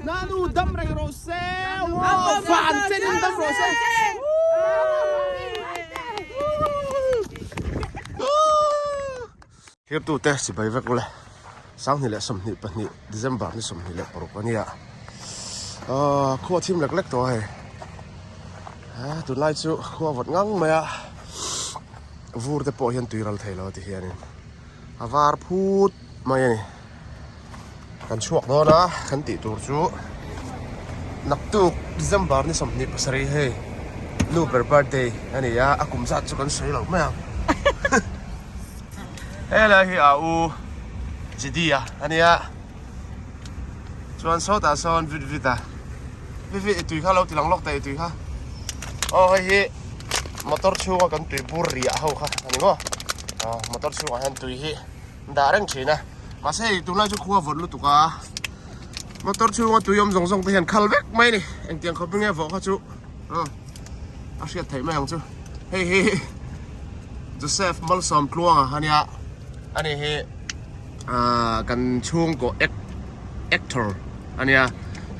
Nanu dam reng rawh se. Wow, van chen in dam rawh se. Thirtute sipai vek ule 2022 December ni 26 a nia. Ahh khua thim lek lek tawh a hei. Ahh tunlai chu khua vawt ngang mai a. Vur te pawh hian tui ral thei lo a ti hianin a var phut mai a ni. Kan chhuak dawn a kan tih tur chu naktuk December ni 27 hei nu ber birthday a ni a a kum zat chu kan sawi lo mai ang helai hi a u Jidi-a a nia chuan sawtah sawn vit vit a vit vit i tui kha lo ti lang lawk teh i tui kha aw hei hi motor chhunga kan tui bur riah ho kha a ni maw aw motor chhungah hian tui hi dah reng thin a mahse hei tunlai chu khua vawt lutuk a motor chhunga tui awm zawng zawng te hian khal vek mai a ni engtiang khawp nge vawh kha chu a hriat theih mai ang chu hei hi Joseph Malsawm Tluanga a nia ani hi ahh kan chhungkaw actor a nia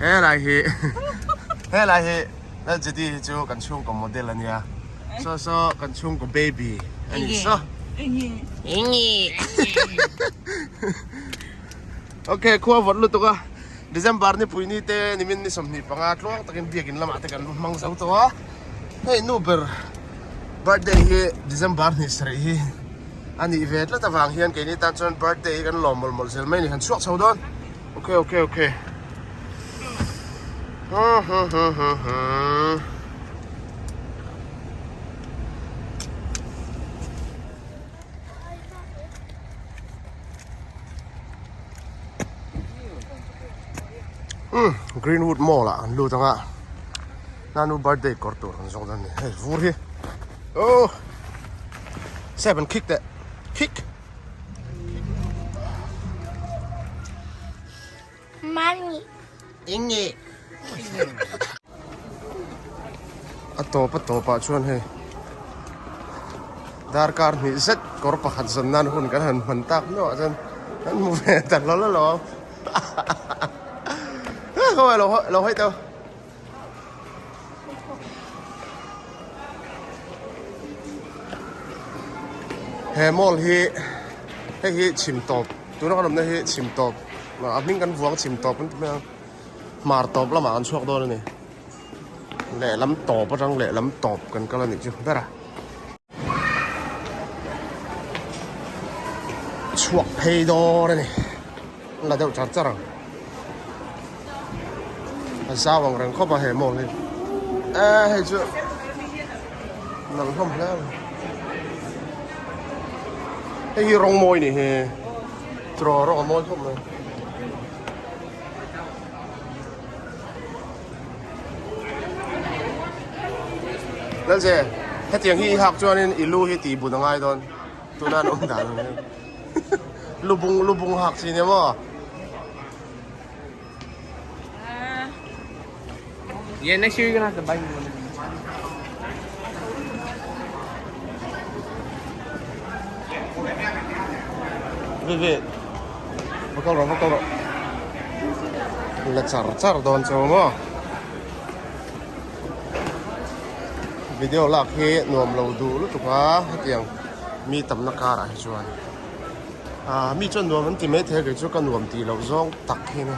helai hi helai hi Lalchiti hi chu kan chhungkaw model a nia saw saw kan chhungkaw baby a ni saw Ok khua vawt lutuk a December ni pui ni te nimin ni 25 tluang takin biakin lamah te kan hmang zo tawh a hei nu ber birthday hi December ni sarih hi a nih ve tlat avang hian keini tan chuan birthday hi kan lawm mawlh mawlh zel mai a ni han chhuak chho dawn ok ok ok Um Greenwood Mall ah an lut anga nanu birthday kawr tur an zawng dawn a ni hei vur hi oh seven kick teh kick Mami. Enge. A tawp a tawpah chuan hei darkar hnih zet kawr pakhat zawn nan hun kan han hman tak hnuah chuan kan hmu ve ta hlawl alawm khaw lo lo hawi teuh. He mall hi hei hi chhim tawp tuna kan awmna hi chhim tawp a hming kan vuang chhim tawp an ti mai ang hmar tawp lamah kan chhuak dawn a ni lehlam tawp atang lehlam tawp kan kal a nih chu ber a. Chhuak phei dawn a ni la deuh char char ang. A zau ang reng khawp a he mall hi e hei chu nalh hlawm hle a ni hei hi rawng mawi ni hi tiraw rawng a mawi khawp mai Lalze hetiang hi i hak chuanin i lu hi tih bun a ngai dawn tuna an awm dan ang hian lubung lubung hak chi nia maw. Yeah, next year you're gonna have to buy me one of these. Vivi, va kal rawh, va kal rawh. La char char dawn chu maw. Video lak hi nuam lo duh lutuk a, hetiang mi tamna karah hi chuan. Ah, mi chuan nuam an ti mai thei a, kei chu ka nuam tih loh zawng tak hi a ni.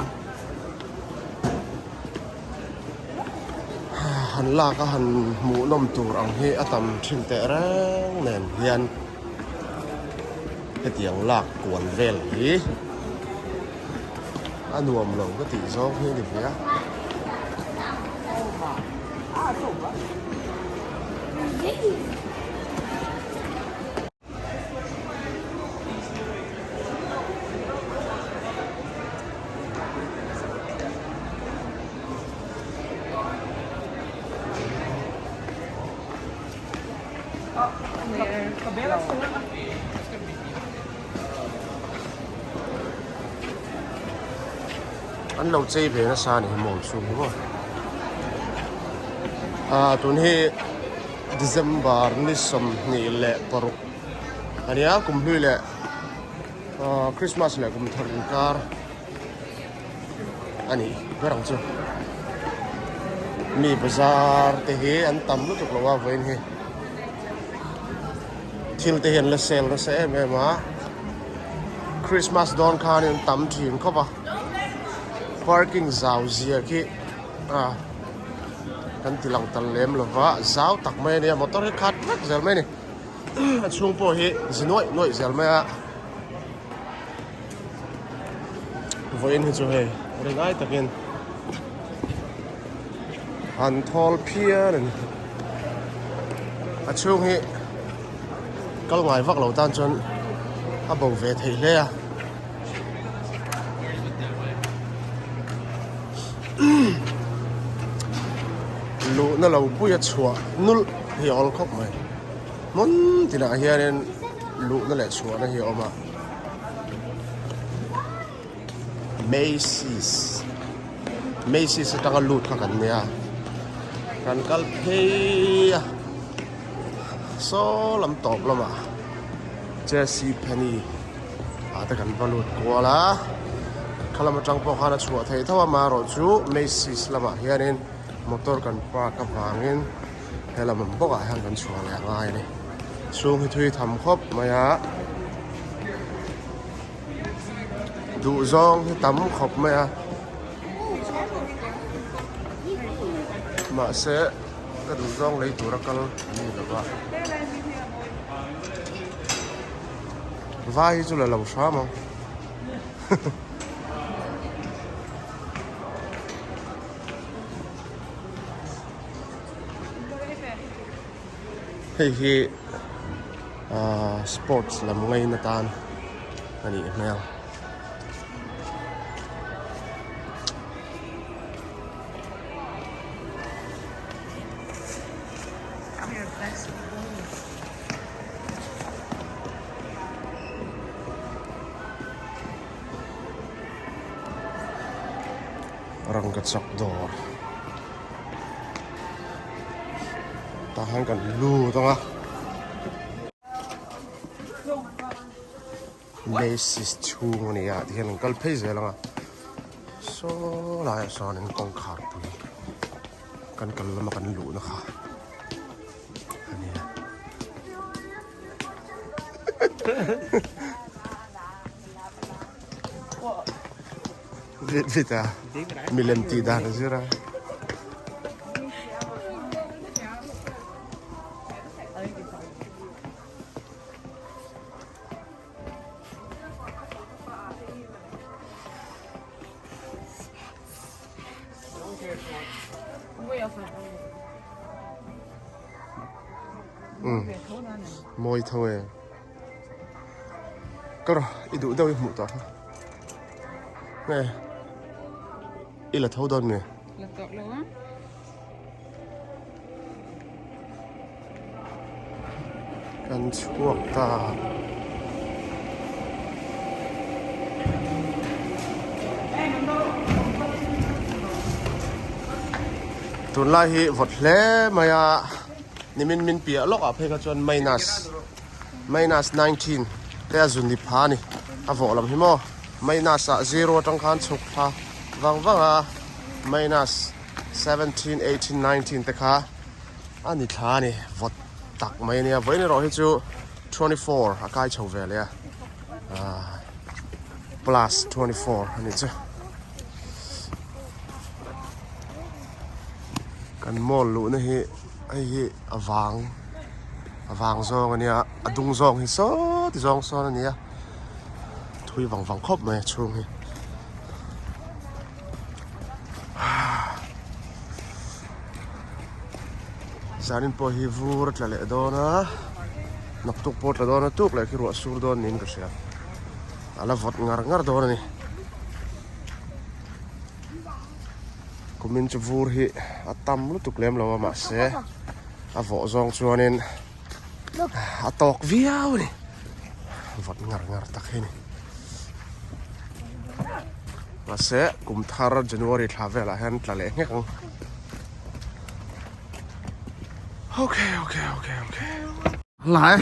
Han lak a han hmuh nawm tur ang hi a tam thin teh reng nen hian hetiang lak kual vel hi a nuam lo ka tih zawng hi a ni ve a. An lo chei ve nasa a ni hi mall chhung hi maw ah tun hi December ni 26 a nia kum hlui leh ah Christmas leh kum thar inkar. a nih ber ang chu. Mi bazar te hi an tam lutuk lo a vawiin hi thil te hi an la sale nasa em em a Christmas dawn khan in tam thin khawp a parking zau zia khi a kan ti lang tal lem lo va zau tak mai a nia motor hi khat vek zel mai a ni a chhung pawh hi zi nuaih nuaih zel mai a. Vawiin hi chu hei ri ngai takin an thawl phian a ni. A chhung hi kal ngai vak lo tan chuan a bo ve theih hle a. Luhna lo pui a chhuah nulh hi a awl khawp mai. Hmun tinah hianin luhna leh chhuahna hi a awm a. Macy's Macy's atanga lut kha kan nia kan kal phei a saw lam tawp lamah J C Penney ah te kan va lut kual a kha lam atang pawh khan a chhuah theih tho a amaherawhchu Macy's lamah hianin motor kan park avangin. He lam ang bawkah hian kan chhuah leh a ngai a ni. Chhung hi thui tham khawp mai a. Duh zawng hi tam khawp mai a. Mahse ka duh zawng lei tura kal a ni lo va. Vai hi chu la lo hram ang. Hei hi ahh sports lam ngaina tan a nih hmel. Rangkachak dawr. Tah hian kan lut ang a. Macy's chhung a ni a tihian an kal phei zel ang a. Saw laiah sawnin kawngkhar pui kan kal lama kan luhna kha a ni a. Vit vit a milem tih dan a zir a. Mawi tho e. Ka rawh i duh deuh i hmuh tawh kha. Nge i la tho dawn nge? La tawh lo a. Kan chhuak ta. Tunlai hi vawt hle mai a nimin min piah lawk ah phei kha chuan minus minus 19 te a zun ni pha a ni a vawh lam hi maw minus ah zero atang khan chhuk thla vang vang a minus 17 18 19 te kha a ni thla a ni vawt tak mai a nia vawiin erawh hi chu 24 a kai chho ve leh a ah plus 24 a ni chu kan mall luhna hi hei hi a vang. A vang zawng a nia a dung zawng hi saw ti zawng sawn a nia thui vang vang khawp mai a chhung hi zanin pawh hi vur a tla leh dawn a naktuk pawh a tla dawn a tuk leh khi ruah sur dawn niin ka hria a la vawt ngar ngar dawn a ni kumin chu vur hi a tam lutuk lem lo a mahse a vawh zawng chuanin a tawk viau a ni vawt ngar ngar tak hi a ni mahse kum thar January thla velah hian tla leh nghek ang okay okay okay okay lai.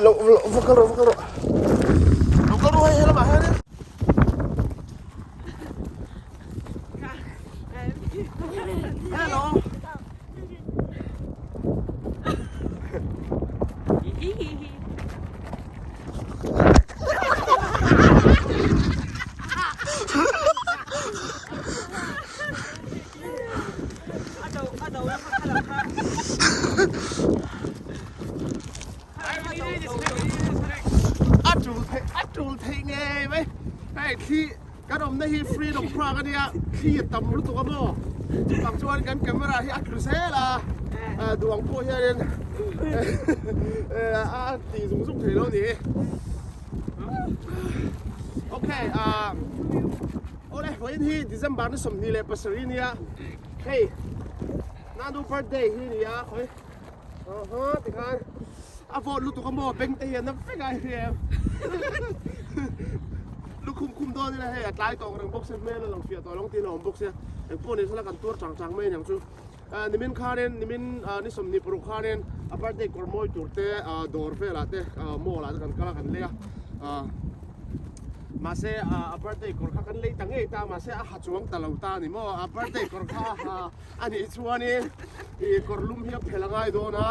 Lo va kal rawh va kal rawh. Lo kal rawh hei helamah hianin. Hello. A tul thei a tul thei ngei mai hei thli kan awmna hi freedom park ania thli a tam lutuk a maw chuvang chuan kan camera hi a tlu zel a duh ang pawh hianin a ti zung zung thei lo a ni okay ah. Awle, vawiin hi December ni 27 nia hei Nanu birthday hi nia khawi aha tikhan a vawt lutuk a maw beng te hian na vek a hei em lukhum khum dawn ila hei a tlai tawng reng bawk sia hmel a lo fiah tawh lo ang tiin a awm bawk sia engpawh ni sela kan tuar chang chang mai aniang chu nimin khanin nimin ni 26 khanin a birthday kawr mawi tur te dawr velah te mall ah te kan kal a kan lei a. Mahse a birthday kawr kha kan lei ta ngei ta mahse a ha chuang ta lo ta a ni maw a birthday kawr kha a ha a nih chuanin ih kawr lum hi a phel a ngai dawn a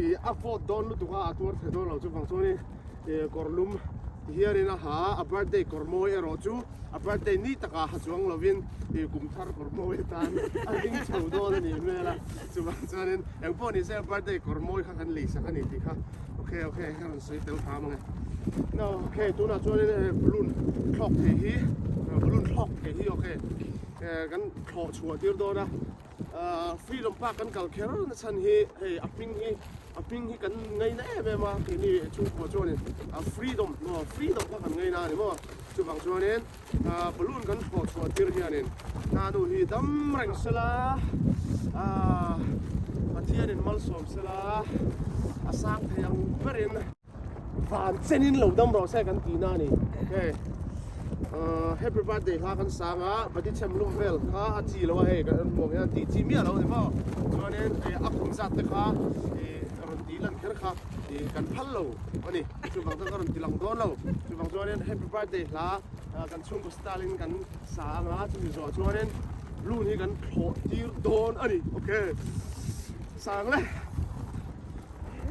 ih a vawt dawn lutuk a a tuar thei dawn lo chuvang chuanin ih kawr lum ti hianin a ha a birthday kawr mawi erawh chu a birthday ni takah ha chuang lovin ih kum thar kawr mawi atan a hming chho dawn a nih hmel a chuvang chuanin engpawh ni se a birthday kawr mawi kha kan lei sak a ni tih kha okay okay ka rawn sawi tel tham ang e. No, okay, tunah chuanin eh balloon thlawk thei hi balloon thlawk thei hi okay eh kan thlawh chhuah tir dawn a ah freedom park kan kal kher na chhan hi hei a hming hi a hming hi kan ngaina em em a keini chhungkua chuanin a freedom maw freedom kha kan ngaina a ni maw chuvang chuanin ah balloon kan thlawh chhuah tir hianin nanu hi dam reng sela ah Pathianin malsawm sela a sang thei ang berin. Van chenin lo dam rawh se kan tih na a ni. Ok. Happy birthday hla kan sang a, bati chhem lum vel kha a chi lo a hei kan hmuh ang hian tih chi miah lo a ni maw. Chuanin a kum zat te kha rawn tih lan kher kha kan phal lo a ni. Chuvang chuan ka rawn ti lang dawn lo. Chuvang chuanin happy birthday hla kan chhungkaw style in kan sa ang a, chumi zawh chuanin balloon hi kan thlawh tir dawn a ni. Ok. Sang le.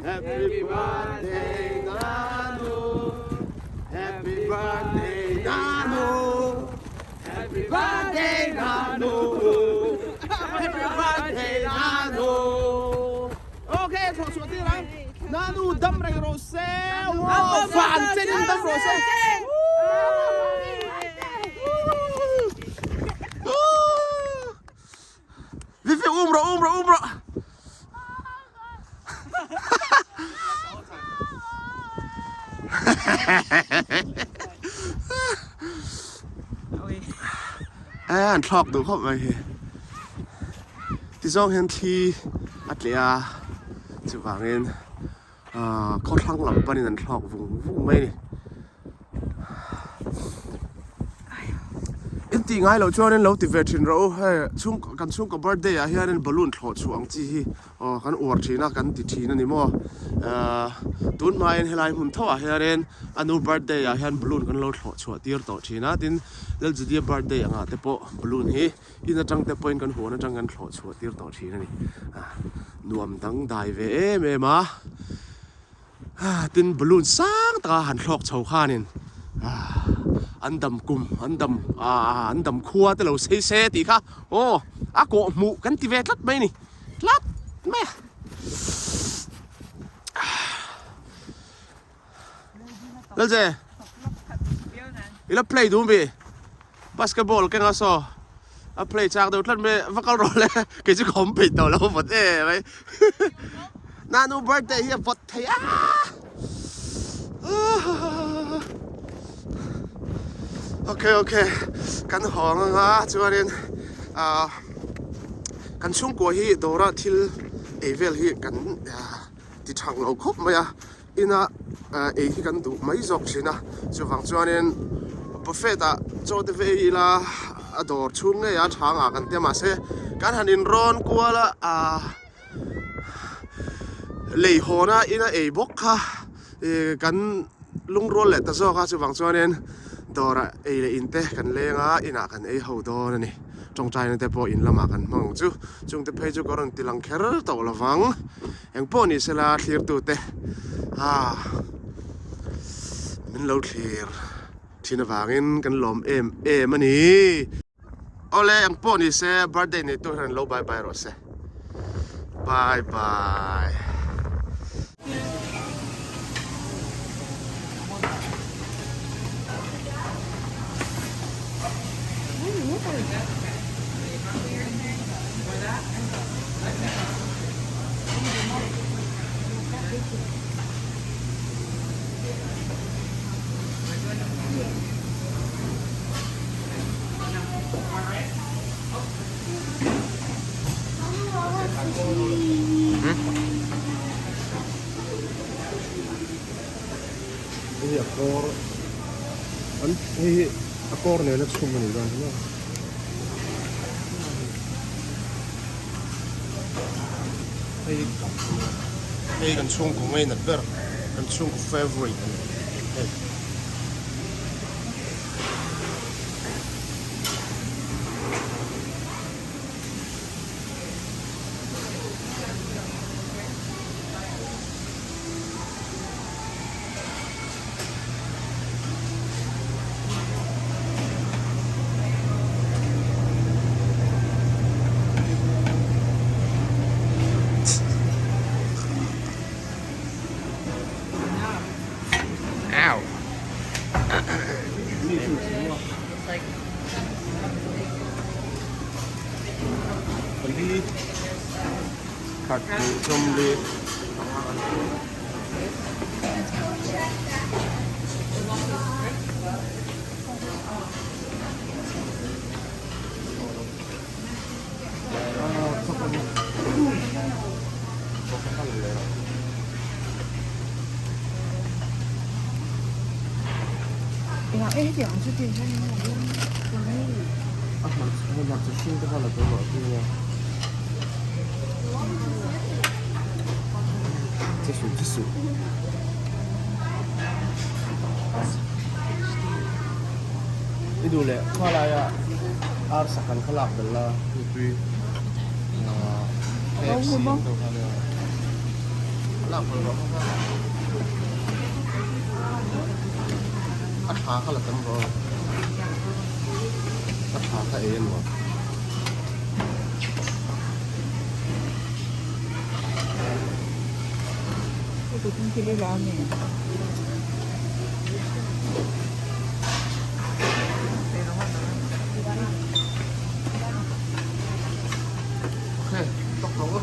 Happy birthday Nanu Happy birthday Nanu Happy birthday Nanu Happy birthday Nanu Okay, thawh chhuah tir ang Nanu dam reng rawh se Wow, van chenin dam rawh se Vivi um rawh um rawh um rawh E an thlawk duh khawp mai hi tizawng hian thli a tleh a chuvangin ah khawthlang lam panin an thlawk vung vung mai a ni. In tih ngai loh chuanin lo ti ve thin rawh u hei chhung kan chhungkaw birthday ah hianin balloon thlawh chhuah ang chi hi aw kan uar thin a kan ti thin a ni maw ahh tun hmain helai hmun tho ah hianin a nu birthday ah hian balloon kan lo thlawh chhuah tir tawh thin a tin Laljudia birthday angah te pawh balloon hi in atang te pawhin kan huan atang kan thlawh chhuah tir tawh thin a ni ah nuam dangdai ve em em a. Tin balloon sang taka han thlawk chho khanin an dam kum an dam ah an dam khua te lo sei se tih kha aw a kawh hmuh kan ti ve tlat mai a ni tlat mai a. Lalje i la play duh mi basketball keng a saw a play chak deuh tlat mai va kal rawh le kei chu ka awm peih tawh lo vawt em mai nanu birthday hi a vawt thei a okay okay kan hawng anga chuanin ah kan chhungkua hi dawra thil ei vel hi kan ti thang lo khawp mai a ina ei hi kan duh mai zawk thin a chuvang chuanin buffet ah chaw te vei ila a dawr chhung ngei a tha ngah kan tia mahse kan han inrawn kual a ahh. Lei hawna ina ei bawk kha ih kan lungrual leh ta zawk a chuvang chuanin dawrah ei leh in te kan leng a inah kan ei ho dawn a ni tawngtaina te pawh in lamah kan hmang ang chu chungte phei chu ka rawn ti lang kher tawh lovang engpawh ni sela thlirtute ah min lo thlir thin avangin kan lawm em em a ni. Awle eng pawh ni se birthday nei tur hian lo bye bye rawh se bye bye. Hei hi a kawr an hei hi a kawr nena chhum a nih dawn hi maw hei hei kan chhungkaw ngainat ber kan chhungkaw favourite a ni hei. Pali khat hnih sawmli I duh leh khalaia arsa kan kha lak belh la nupui KFC ang deuh kha nia lak belh rawh kha a tha kha la tam rawh a tha kha ei anuam. Ok, tawk tawh u.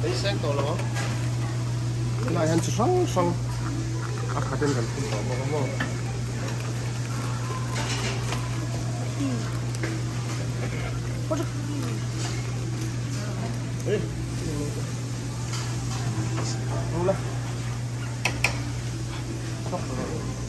Ei seng tawh lo ang. Tunah hian chi hrang hrang a khat in kan phun tawh bawk a maw. Ei. Ula. Tawk tawh lo.